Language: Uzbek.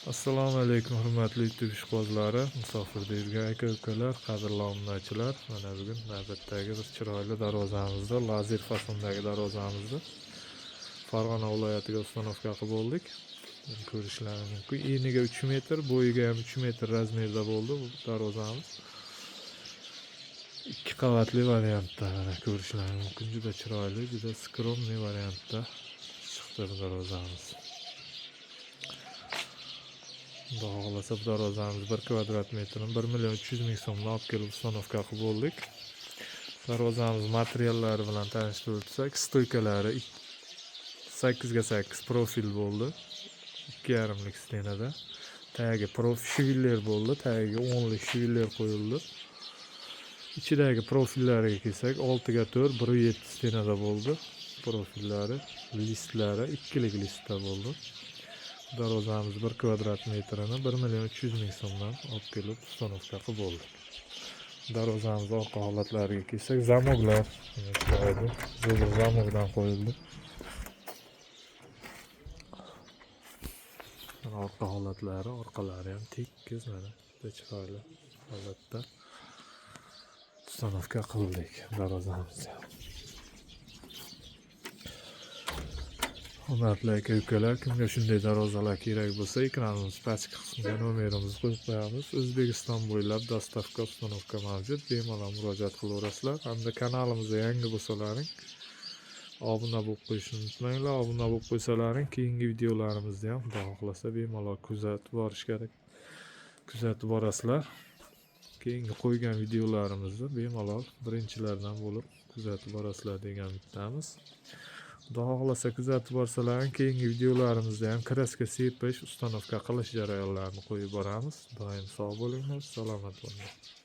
Assalomu alaykum, hurmatli YouTube ishqibozlari, musofirda yurgan aka-ukalar, qadrli obunachilar. Mana bugun navbatdagi bir chiroyli darvozamizni, lazer fasondagi darvozamizni Farg'ona viloyatiga установка qilib bo'ldik. Ko'rishlaring mumkin. Eniga 3 metr, bo'yiga ham 3 metr razmerda bo'ldi bu darvozamiz. Ikki qavatli variantda, mana ko'rishlaring mumkin. Juda chiroyli, juda скромный variantda chiqdi bu darvozamiz. Xudo xohlasa, bu darvozamiz 1 kvadrat metrini 1 million 300 ming so'mdan olib kelib установка qilib bo'ldik. Darvozamiz materiallari bilan tanishtirib o'tsak, стойка lari 8 ga 8 profil bo'ldi. 2,5lik стена da. Tagi швеллер bo'ldi, tagiga 10lik швеллер qo'yildi. Ichidagi profillariga kelsak, 6 ga 4 1,7 стена da bo'ldi. Profillari, listlari ikkilik listda bo'ldi. Darvozamiz 1 kvadrat metrini 1 million 300 ming so'mdan olib kelib установка qilib bo'ldik. Darvozamiz orqa holatlariga kelsak, zamoklar mana chiroyli zo'r zamokdan qo'yildi. Mana orqa holatlari, orqalari ham tekis, mana juda chiroyli holatda установка qildik darvozamizni ham. Hurmatli aka-ukalar, kimga shunday darvozalar kerak bo'lsa, ekranimiz pastki qismiga nomerimizni qo'yib qo'yamiz. O'zbekiston bo'ylab доставка, установка mavjud. Bemalol murojaat qilaverasizlar. Hamda kanalimizga yangi bo'lsalaring, obuna bo'lib qo'yishni unutmanglar. Obuna bo'lib qo'ysalaring, keyingi videolarimizni ham Xudo xohlasa bemalol kuzatib borish kerak. Kuzatib borasizlar. Keyingi qo'ygan videolarimizni bemalol birinchilardan bo'lib kuzatib borasizlar degan umiddamiz. Xudo xohlasa, kuzatib borsalaring, keyingi videolarimizda ham краска sepish, установка qilish jarayonlarini qo'yib boramiz. Doim sog' bo'linglar, salomat bo'linglar.